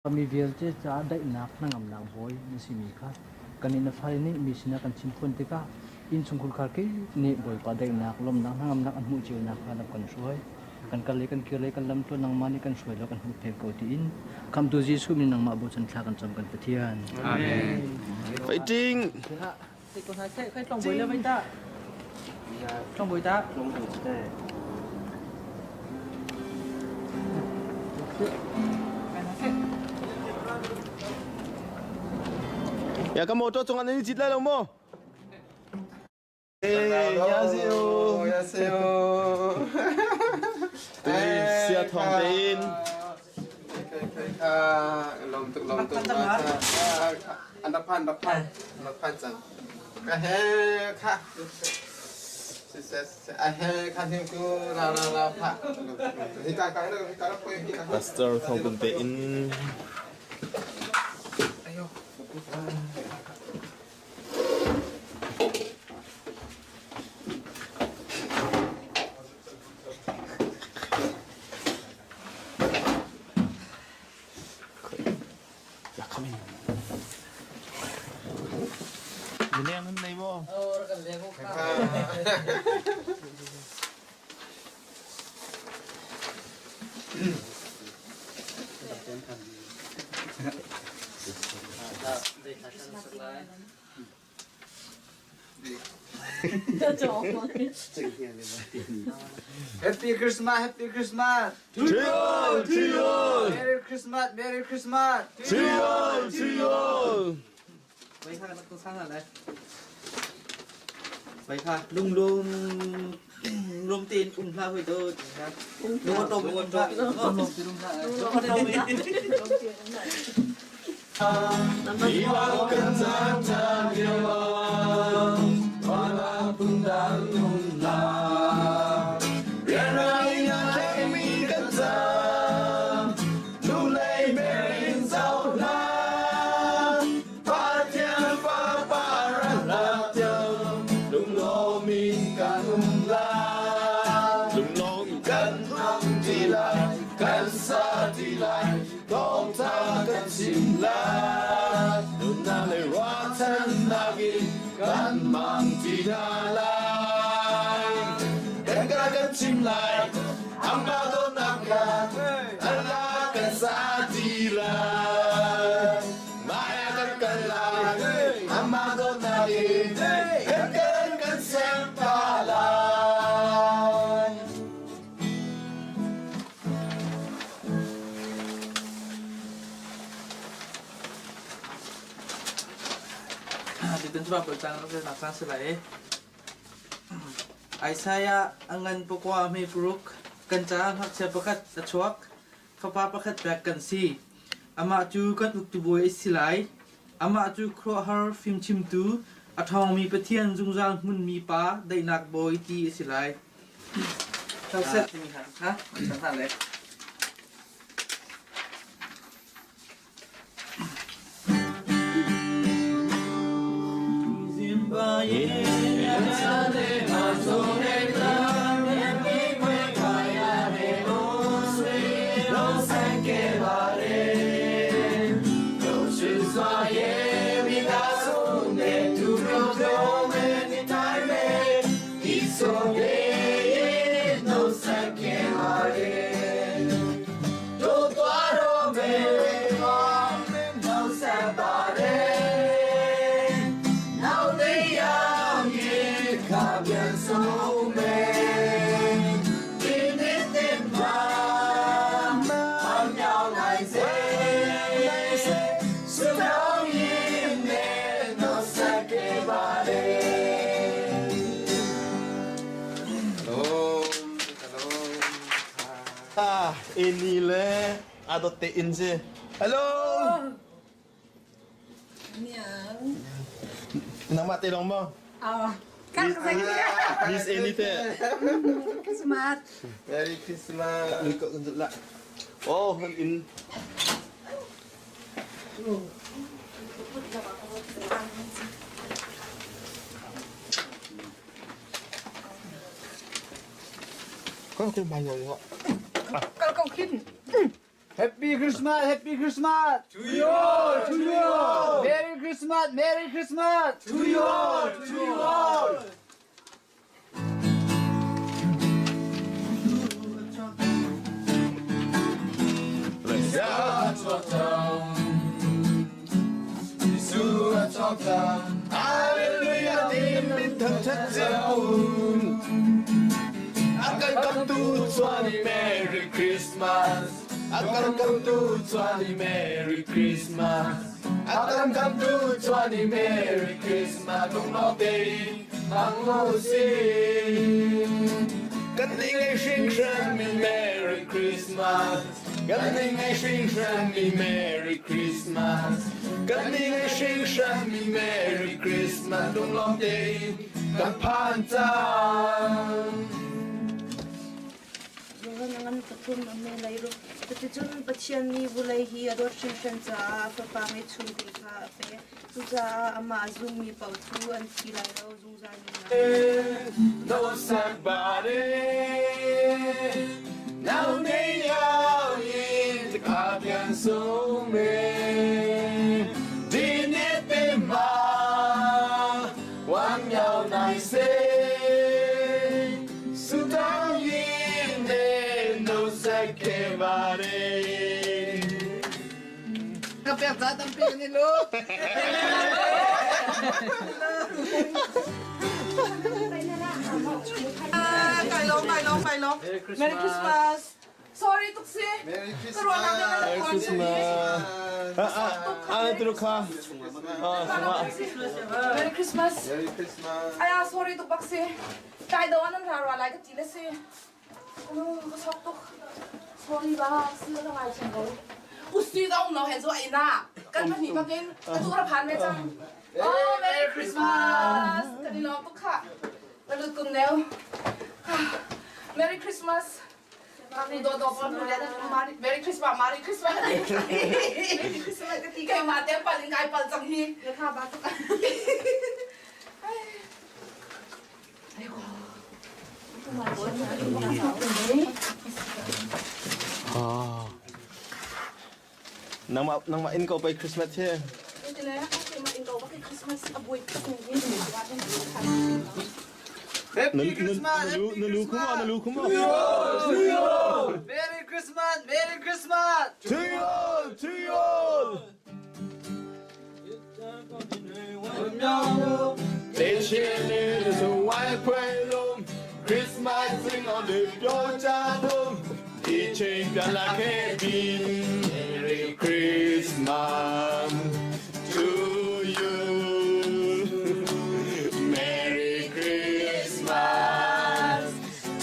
Mi vialte caah daihnak hnangamnak bawi na simi kha kannih na fale nih mi sinah kan chimphuan tikah innchungkhar kip nih Bawipa daihnak, lawmhnak, hnangamnak an hmuh cio nakhnga lam kan hruai. Kan kal le kan kir le kan lamtluan nangmah nih kan hruai law kan huppheng ko tiin Khamhtu Jesuh min nangmah bochan thla kan cam kan Pathian. Amen. Fighting! Ya ka motor cung an i cit lai lo maw? Hey, 안녕하세요. 안녕하세요. Sia thong tein. Lom tuk lom tuk. An rak phan rak phan rak phan cang. Ka he kha. A he kha him ku ra ra ra pha. Hi ka ka hi ka rak poi hi ka. Pastor thong kun tein. Ayo. Ya come in. Mileng nan nei maw? Happy Christmas, Happy Christmas. To you all, to you all. Merry Christmas, Merry Christmas. To you all, to you all. Vậy kha nak sang lại. Vậy kha lung lum lum tin um hla hui do. Lung tom um hla. Lung tin um hla. Lung tom. Thawngtha kan chim lai nunnak le ruahchannak in kan mang ti hna lai kan ka kan chim lai amah dawtnak kha Allah kan sa ti lai maya kan kal lai amah dawtnak in kan kan kan sem pa lai Tutan cu Baibal cang rak relnak caan si lai. Isaiah a ngan pakua hme paruk kan caah ngakchia pakhat a chuak, fapa pakhat pek kan si. Amah cu kan uktu bawi a si lai. Amah cu khuaruahhar fimchimtu, a ṭhawngmi Pathian zungzal hmunmi pa, daihnak bawi ti a si lai. Set timi hna kha an hna le. Ah, ini le adot te in si. Hello. Nangmah te dong maw? Oh, kak Miss Amy te. Christmas. Merry Christmas. Oh, in Kal ko khin. Happy Christmas, Happy Christmas. To you all, to you all. Merry Christmas, Merry Christmas. To you all, to you all. Hallelujah tin min thangṭhat cio A kan kamtu chuan i Merry Christmas A kan kamtu chuan i Merry Christmas A kan kamtu chuan i Merry Christmas Lunglawm tein hmang u sih Kan ni ngei hringhran mi Merry Christmas Kan ni ngei hringhran mi Merry Christmas Kan ni ngei hringhran mi Merry Christmas Lunglawm tein kan phan cang Johan a ngan pathum a me lai ru. Cuticun Pathian nih vulei hi a dawt hringhran caah a Fapa ngeihchun te kha a pek. Cucaah amah a zummi paoh cu an thi lai lo, zungzal nunnak No somebody Now ne yao yin ka pian so me Di ne te ma Wan miao nai se Su tang yin ne no sa ke ba re Ka pek ca tampi kan i lu. Kai lawm, kai lawm, kai lawm. Merry Christmas. Sorry tuk si. Merry Christmas. Merry Christmas. Ah, tu kha. Merry Christmas. Merry Christmas. Aya sorry tuk bak si. Tai do anan ra ra lai ka ti le si. Ka sok tuk. Sorry ba, si na ngai chan ko. Usi dong no hen zo ai na. Kan pahnih bakin atu ra phan ve cang. Oh, Merry Christmas. Kan i lawm tuk kha. Ka lut kum neu. Merry Christmas. Do do pon nu le Merry Christmas, Merry Christmas. Merry Christmas ka ti. Keimah te pal in kai pal cang hi. Na tha ba tuk. Nangmah nangmah in ko pei Christmas hi. Happy Christmas! Na lu khum na lu khum. Merry Christmas! Merry Christmas! To you all, to you all. Christmas sing on the ပြောကြတော့ဒီချိန်ပြန်လာခဲ့ပြီ Merry Christmas to you Merry Christmas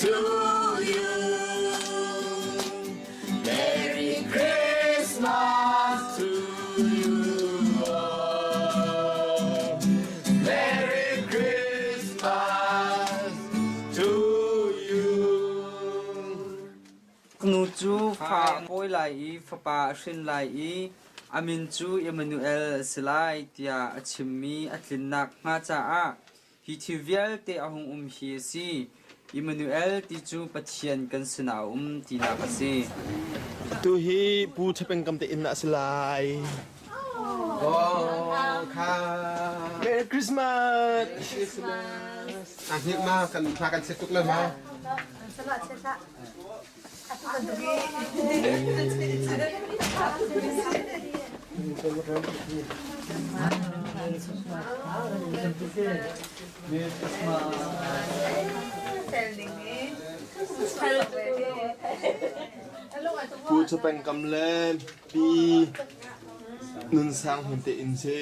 to you Merry Christmas to you all. Merry Christmas to you. Nu cu fa a pawi lai i fapa a hrin lai i a min cu Emmanuel a si lai tiah a chimmi a tlinnak hnga caah hi thil vialte a hung um hi a si. Emmanuel ti cu Pathian kan sinah a um tinak a si. Tu hi Pu Chapeng kam te inn ah a si lai. Merry Christmas! Ah, hngilh ma kan thla kan set tuk le ma. Pu Chapeng kam le Pi Nun Sang Hmun te inn si.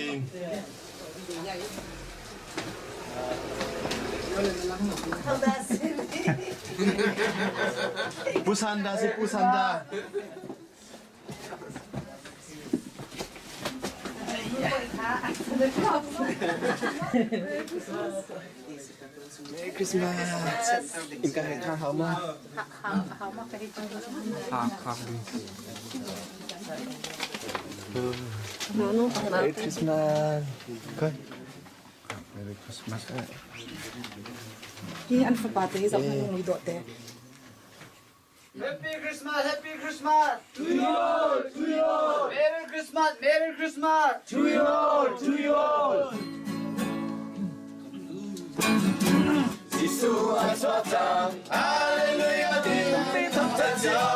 Pu Sanda si Pu Sanda. Merry Christmas. Inka he kha hau ma. Merry Christmas. Kai. Merry Christmas. Hi an fapa te hi zoh hmanh mui dawh te. Happy Christmas, Happy Christmas. To you all, to you all. Merry Christmas, Merry Christmas. To you all, to you all. Jesuh a chuak cang, Hallelujah ti thangṭhat cio.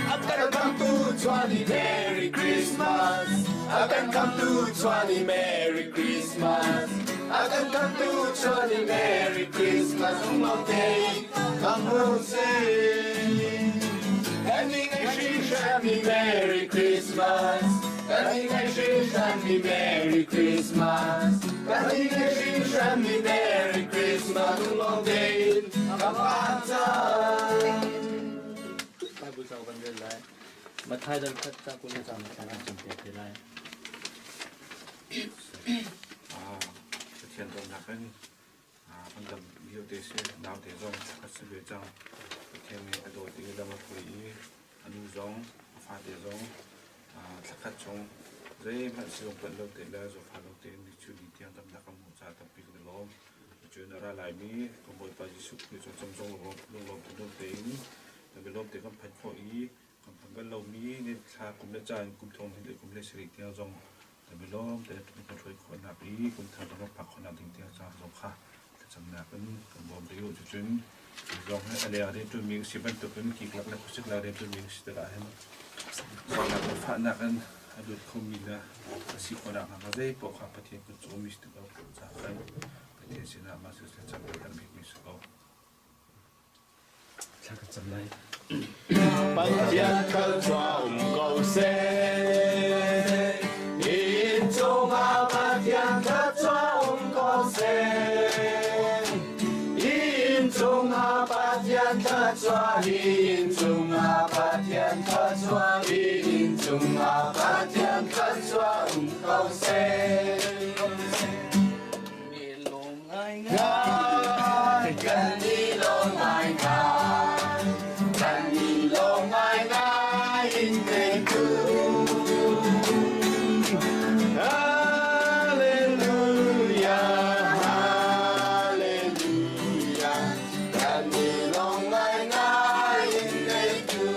A kan khamtu chuani Merry Christmas. A kan khamtu chuani Merry Christmas. A kan khamtu chuani Merry Christmas. Unglo te kam se. Kan ni ngai hringhran Merry Christmas. Kan ni ngai hringhran Merry Christmas. Kan ni ngai hringhran Merry Christmas. Unglo te kam cang. Bible cauk kan rel lai. Matthai dal khat ca kul le cang kan chim te te lai. Pathian dawtnak in kan dam vialte si naute zong a si ve cang. Pathian nih a dawt i lam a hruai i a nu zong a fate zong thlakhat chung zeihmanh silung panh lo te le zawfa lo tein ni cu ni tiang damnak a hmuh caah tampi kan i lawm. Cun a ra laimi kan Bawipa Jesuh Khrih cu cam zong lunglawm thinlung tein kan bialawm te kan phanh khawh i kan phanh bal lomi ni thla kum le caan kum thong hnih le kum le sarih tiang zong kan bialawm te kan hruai khawhnak i kum thar kan rak phak khawhnak ding tiang caan zong kha thlacamnak in kan bawm ve u. Cucun zong hi a leng rianṭuanmi si bantukin kiklak le khuasik lak rianṭuanmi si tikah hin zawtnak le fahnak in a lut khomi le a si khawhnak hnga zei paoh kha Pathian kan cawmi si tikah caah khan Pathian sinah mah cu thlacam kan herh bikmi si ko. Thla kan cam lai. Pathian khal chua um ko seh. Inn cungah Pathian khal chua um ko seh. Inn cungah Pathian khal chua, inn cungah Pathian khal chua, inn cungah Pathian khal chua um ko seh. Kan i lawm ngaingai, kan i lawm ngaingai in ngeitu. Hallelujah, hallelujah, kan i lawm ngaingai in ngeitu.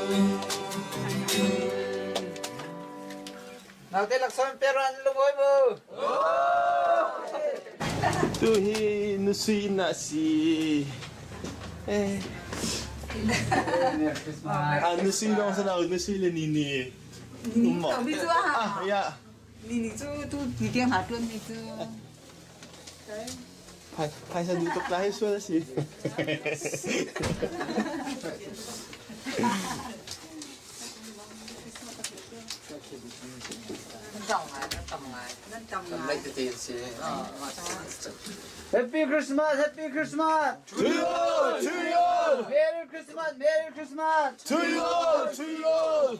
Naute laksawng pero an lungawi mu. Tu hi nusui na si. Eh. Ah, nusui dong sana nusui le nini. Nini tong mi cu ah. Ya. Nini cu tu ni tiang ha tuan mi cu. Phaisa duh tuk la hi sual a si. Happy Christmas, Happy Christmas. To you all, to you all. Merry Christmas, Merry Christmas. To you all, to you all.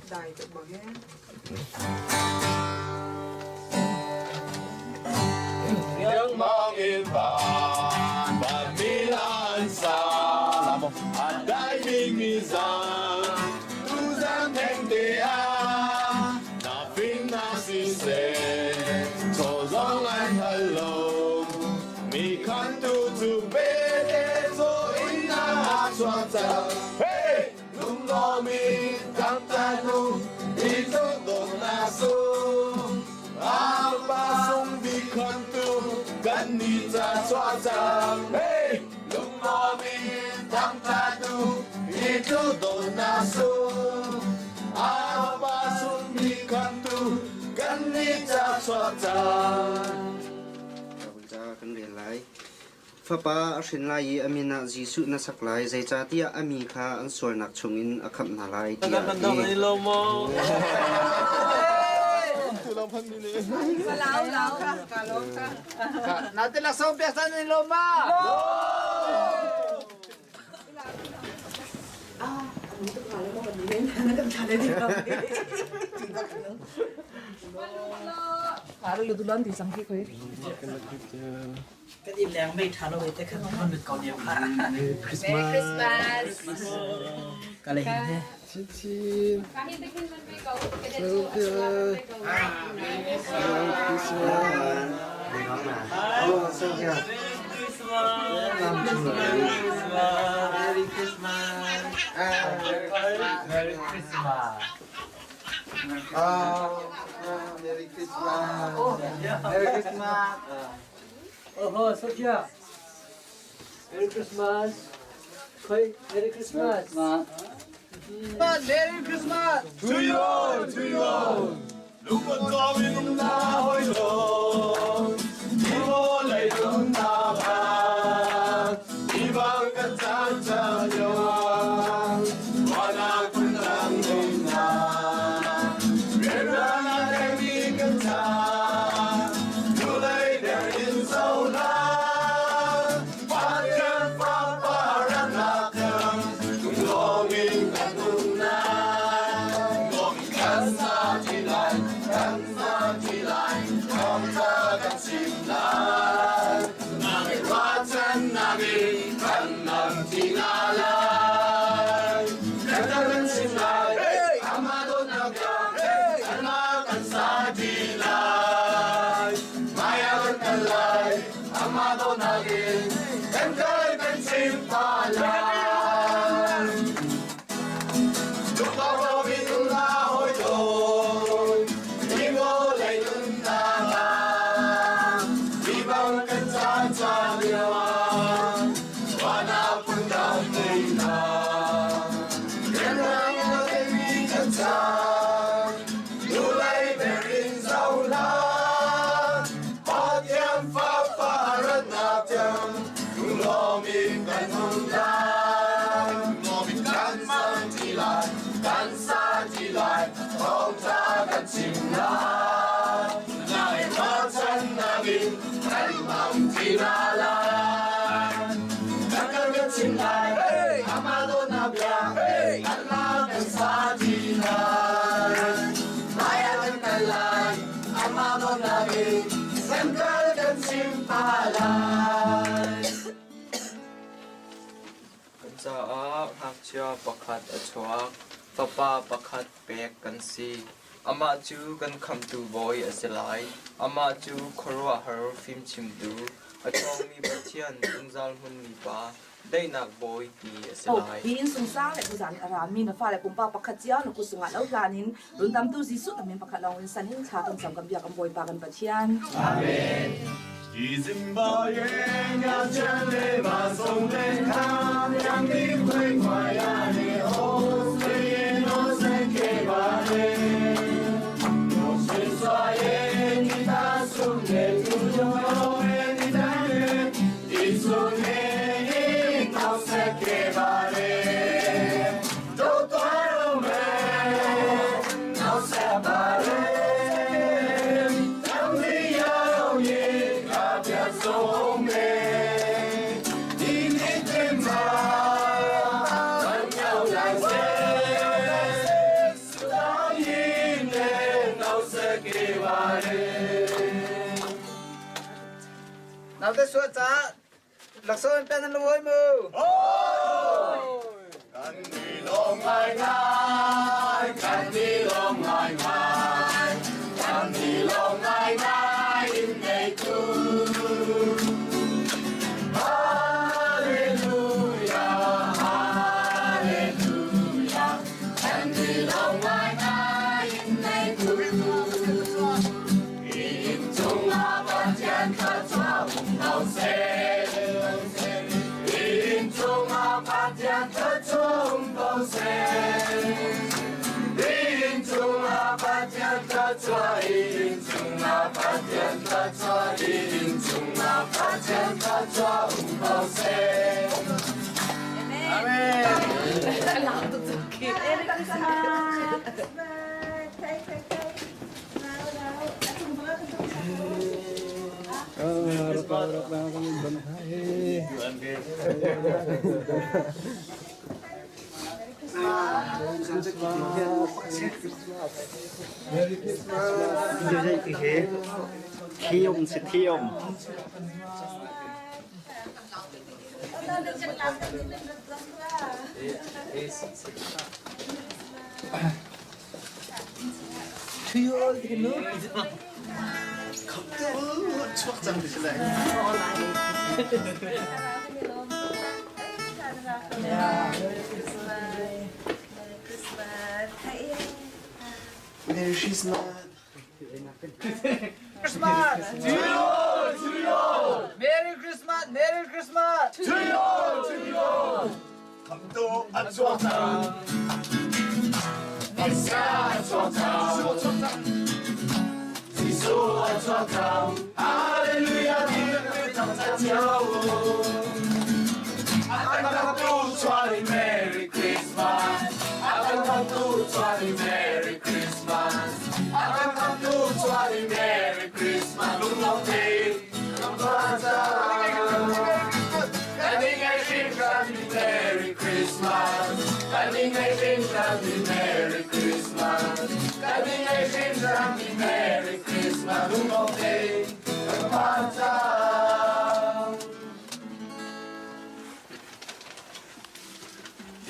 Dai tuk bang eh. Riangmang in van, van milan sa, a dai bing mi zang, tu zang theng te ah, na fin na si se, cho zong an hal lo, mi khan tu chu pe te zo in na chuak cang. Hey! Lunglomi tangtanu ito na sung Apa sung bikhan tu kan ni cha chua cang Hey! Lunglomi tangtanu ito na sung Apa sung bikhan tu kan ni cha chua cang Kan rel lai. Fapa a hrin lai i a min ah Jesuh na sak lai, zeicahtiah a mi kha an sualnak chungin a khamh hna lai, tiah a ti. Natin laksong peksan ni Loma. Kan inn leng mei ṭha lo te khan kan lut ko ne kha. Merry Christmas. Ka le hin he. Chin chin. So good. Merry Christmas. Oh, so good. Christmas. Merry Christmas. Merry Christmas. Merry Christmas. Merry Christmas. Oh, Sophia. Merry Christmas. Khoi, Merry Christmas. Merry Christmas. To you all, to you all. Lungkot in na hoi lo, Ibo lei lung na ba, Ibang ka cha cha yo, Wana kun lang na, Rera na kay mi ka cha, Nulay der in so la, Patyan pa para na kang, Tunglongin ka na, Tunglongin kan sa tilay, kan sa tilay, Kong ta kan sim lai, Nangit watan nangin, kan nang tinalay, Kan ta kan sim lai, Amado na ka, kan na kan sa tilay, Maya kan kalay, Amado nagin, kan kal kan sim palay. Kan caah ngakchia pakhat a chuak, fapa pakhat pek kan si. Amah cu kan khamhtu bawi a si lai. Amah cu khuaruahhar fimchimtu, a ṭhawngmi Pathian, zungzal hmunmi Pa, daihnak bawi ti a si lai. Hi inn sungsang le tuzan a rami na fale pumpak pakhat cio na kut sungah lo hlan in rundamtu Jesuh na min pakhat lawng in san in thla kan cam kan biak kan Bawipa kan Pathian. Amen. Naute suah ca laksawng in pen an lawi mu. Kan ni lawm ngai ngai, kan ni lawm ngai ngai, kan ni lawm ngai ngai in ngeitu. Hallelujah, hallelujah, kan ni lawm ngai ngai in ngeitu. In cungah Pathian thluachuah um ko seh. In cungah Pathian thluachuah um ko seh. In cungah Pathian thluachuah, in cungah Pathian thluachuah, in cungah Pathian thluachuah um ko seh. Amen. Merry Christmas. Kai kai kai. Thium si thium. Khamtu chuak cang ti si lai. Merry Christmas. Christmas! To you! To you! Merry Christmas! Merry Christmas! To you! To you! Khamtu an chuak cang. Messiah an chuak cang. Jesuh an chuak cang. Hallelujah ti thangthat cio. A kan khamtu chuah Merry Christmas. A kan khamtu chuah Merry Christmas. A kan khamtu chuah Merry Christmas. Lunglawm tein kan Merry Christmas. Merry Christmas. Merry Christmas. Lunglawm tein kan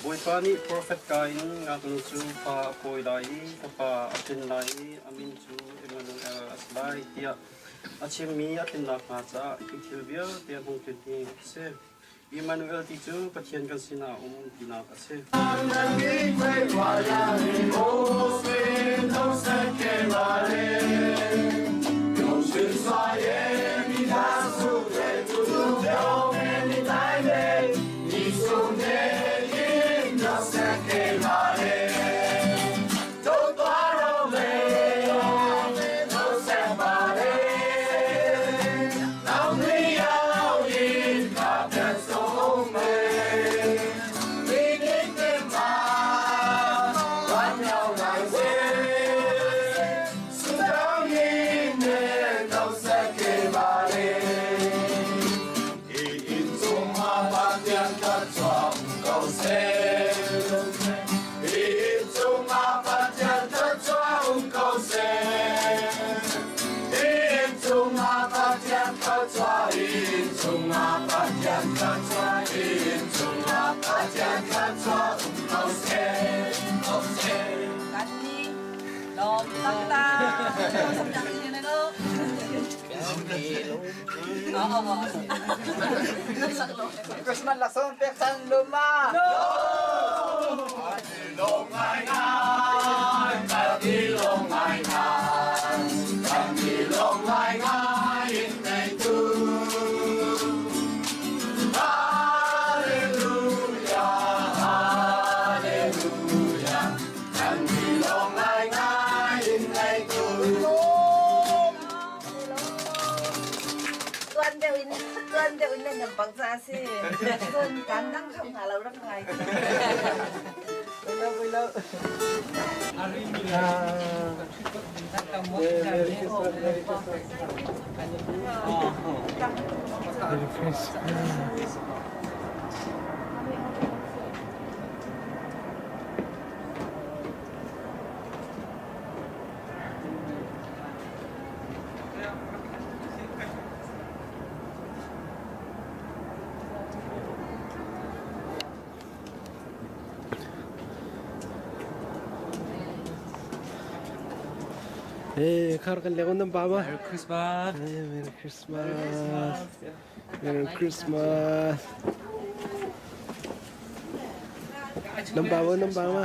Bawipa nih profet ka in ngaknu cu fa a pawi lai i fapa a hrin lai i a min cu Emmanuel a si lai tiah a chimmi a tlin nakhnga caah hi thil vialte a hung tlin hi a si. Immanuel ti cu Pathian kan sinah a um tinak a si. Christmas laksawng pek chan luma. No! Long ngai ngai, kan i long ngai ngai, kan i long ngai ngai in nei tu. Hallelujah, hallelujah, kan i long ngai ngai in nei tu. Tuan deuh in tuan deuh in nan bang ca si. Cun kan dang kho hna lo rak ngai. Eh, khar kan legon nam pa ma. Merry Christmas. Eh, Merry Christmas. Merry Christmas. Nam pa ma, nam pa ma.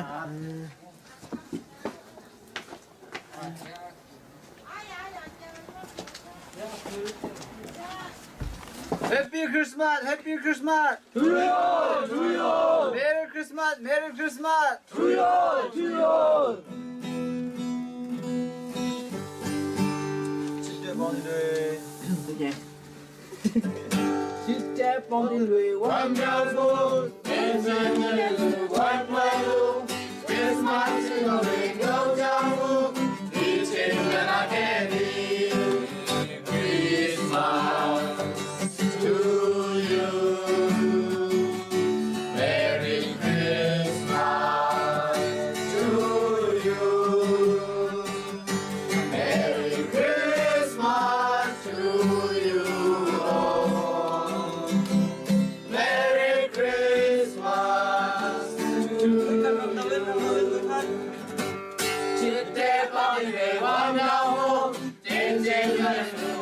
Happy Christmas! Happy Christmas! To you! To you! Merry Christmas! Merry Christmas! To you! To you! Christmas to you. Merry Christmas to you. Merry Christmas to you all. Merry Christmas to you.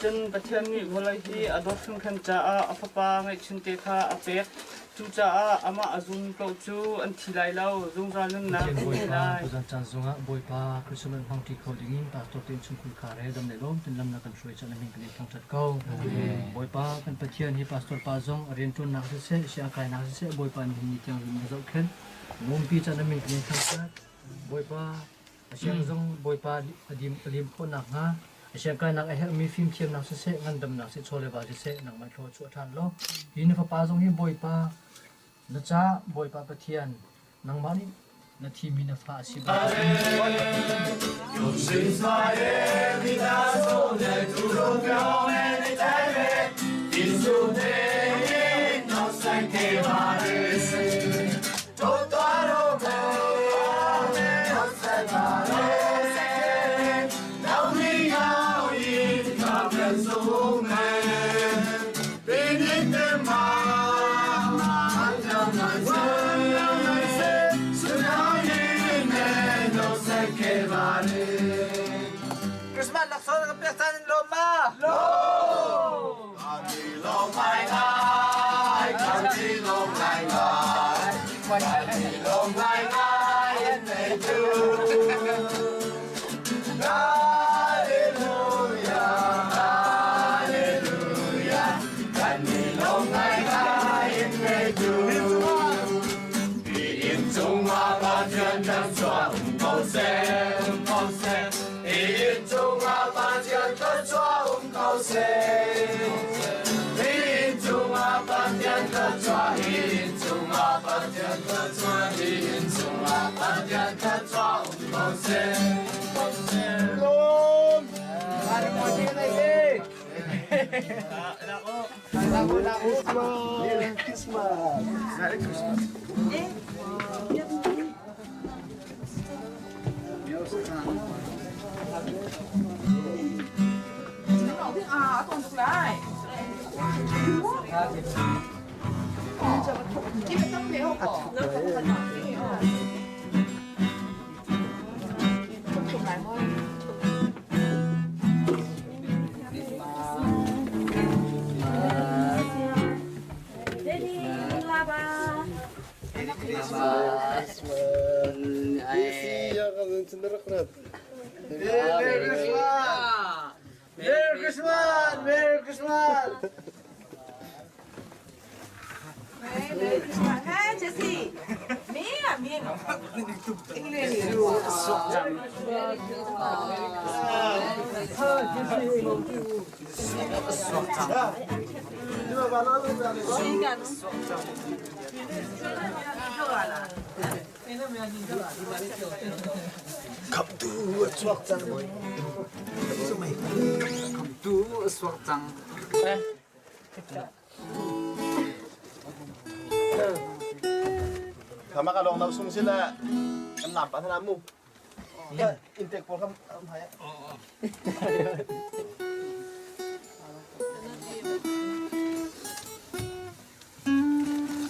Cuticun Pathian nih vawlei hi a dawt hringhran caah a Fapa ngeihchunte kha a pek. Cucaah amah a zummi paoh cu an thi lai lo, zungzal nunnak Pathian an ngei Bawipa, lai. tuzan caan zongah Bawipa Christmas hmangṭi kho dingin pastor te innchungkhar khar he dam le lawm ten lam na kan hruai caan a min kan in thangṭhat ko. Bawipa kan Pathian hi pastor pa zong a rianṭuannak siseh, sianginn kainak siseh Bawipa nihin ni tiang rim a zohkhenh. Ngumpi caan a min kan in thangṭhat. Bawipa a siang zong Bawipa a dim a lim khawh nakhnga a siang kainak a herhmi fimthiamnak siseh, ngandamnak siseh, chaw le va siseh nangmah thlua chuah ṭhan law hi na fapa zong hi Bawipa na ca Bawipa Pathian nangmah nih na thimi na fa a si Christmas laksawng na kan pek caan in lawm ma? Merry Christmas. Merry Christmas. Merry Christmas! Merry Christmas! Merry Christmas! Merry Christmas. Hey, Jesse. Me, me. Khamtu a chuak cang. Khamtu a chuak cang. Kama ka long nau sung sila kan lam pa thana mu. Intake pawl kam hai.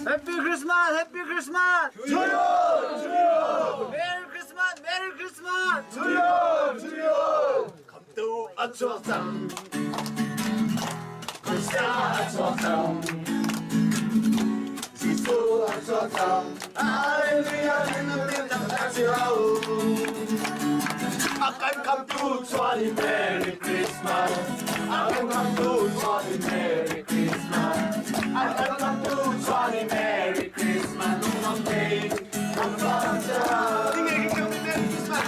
Happy Christmas! Happy Christmas! To you! To you! Merry Christmas! Merry Christmas! To you! To you! Khamtu a chuak cang. Krista a chuak cang. Jesuh a chuak cang. Hallelujah! A kan khamtu chuan Merry Christmas. A kan khamtu chuan Merry Christmas. A kan khamtu chuan Merry Christmas. Lungam te, lungam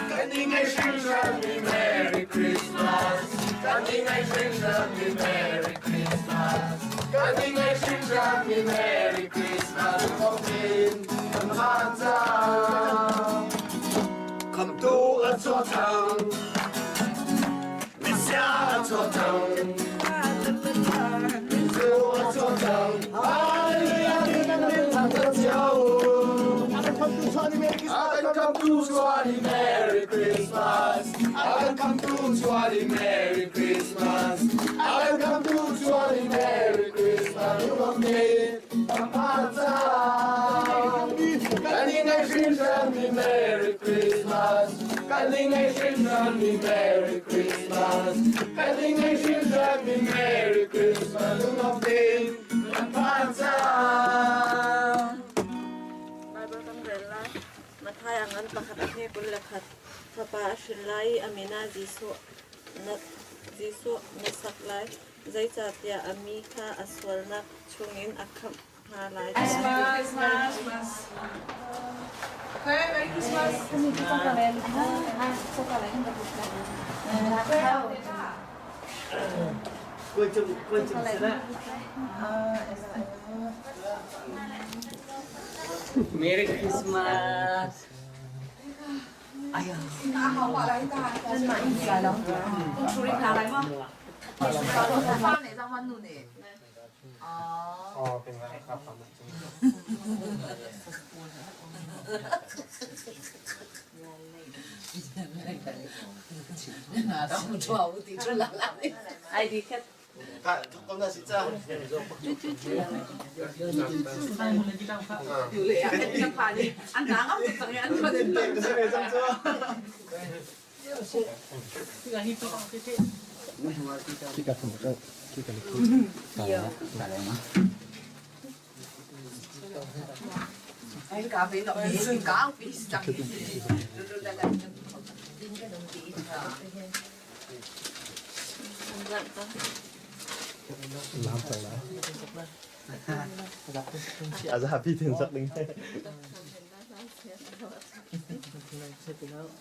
Kan ni ngai hringhran mi Merry Christmas. Kan ni ngai hringhran mi Merry Christmas. Kan ni ngai hringhran mi Merry Christmas. Lungam te, kan van cang. Khamtu a chuak cang. Messiah a chuak cang. Jesuh a chuak cang. Hallelujah, I can come to Swati Merry Christmas. I can come to Swati Merry Christmas. I can come to Swati Merry Christmas. You love me, Papa. Merry Christmas. Kan ngei hringhran mi Merry Christmas. Kan ngei hringhran mi Merry Christmas. Lungnuam tein kan phan cang. Bible kan rel lai. Matthai a ngan pakhat a hme 21. Fapa a hrin lai i a min ah Jesuh na Jesuh na sak lai. Zeicahtiah a mi kha a sualnak chungin a khamh hna lai. Christmas, Christmas. Hey, Merry Christmas. Merry Christmas.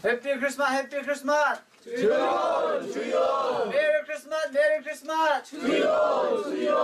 Happy Christmas, Happy Christmas! To you, to you! Merry Christmas, Merry Christmas! To you, to you!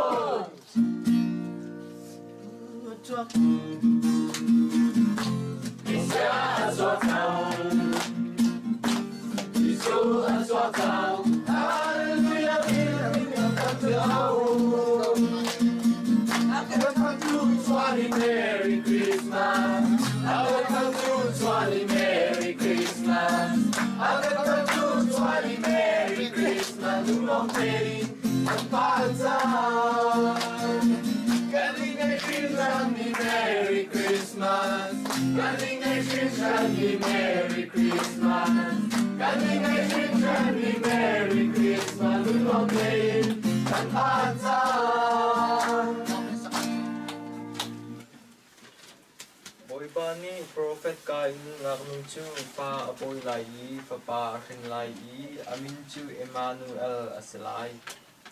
Merry Christmas. I welcome to 20 Merry Christmas. I welcome to 20 Merry Christmas. Lunglawm tein kan phan cang. Kan i ngaih hringhran mi Merry Christmas. Kan i ngaih hringhran mi Merry Christmas. Kan i ngaih hringhran mi Merry Christmas. Lunglawm tein kan phan cang. Bawipa nih profet ka in ngaknu cu fa a pawi lai i fapa a hrin lai i a min cu Emmanuel a si lai,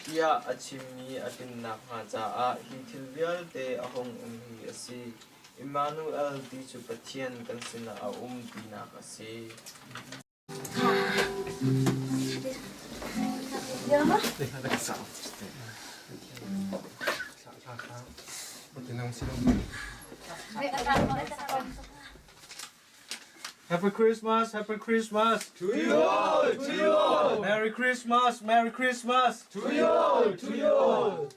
tiah a chimmi a tlin nakhnga caah hi thil vialte a hung um hi a si. Emmanuel ti cu Pathian kan sinah a um tinak a si. Happy Christmas, Happy Christmas to you all, to you all. Merry Christmas, Merry Christmas to you all, to you all.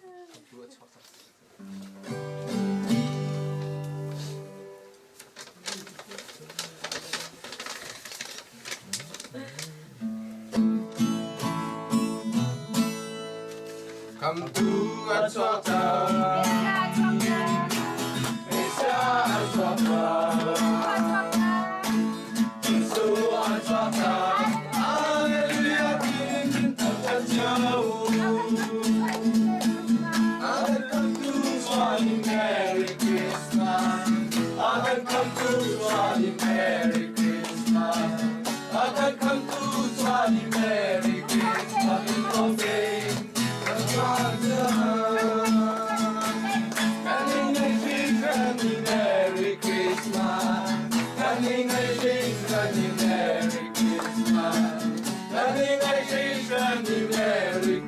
Come to a chota. Merry Christmas. I come to Merry Christmas. I come to Merry Christmas. Merry Christmas. Merry Christmas. Merry Christmas. Merry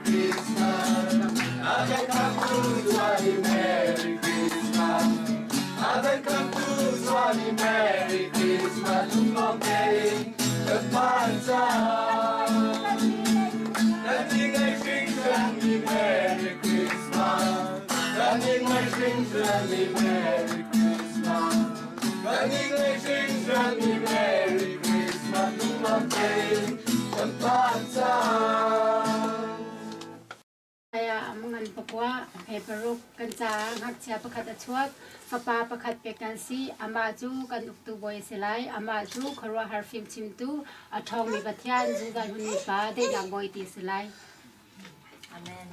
Christmas. Merry Christmas. Merry Christmas. Lunglawm tein kan phan cang. Nan ti ngei hringhran mi Merry Kan i ngaih hringhran i Merry Christmas lungnuam tein kan phan cang. Ah ngan pakua he paruk kan caah ngakchia pakhat a chuak. Fapa pakhat pek kan si. Amah cu kan uktu bawi a si lai. Amah cu khuaruahhar fimchimtu, a ṭhawngmi Pathian, zungzal hmunmi Pa, daihnak bawi ti a si lai. Amen.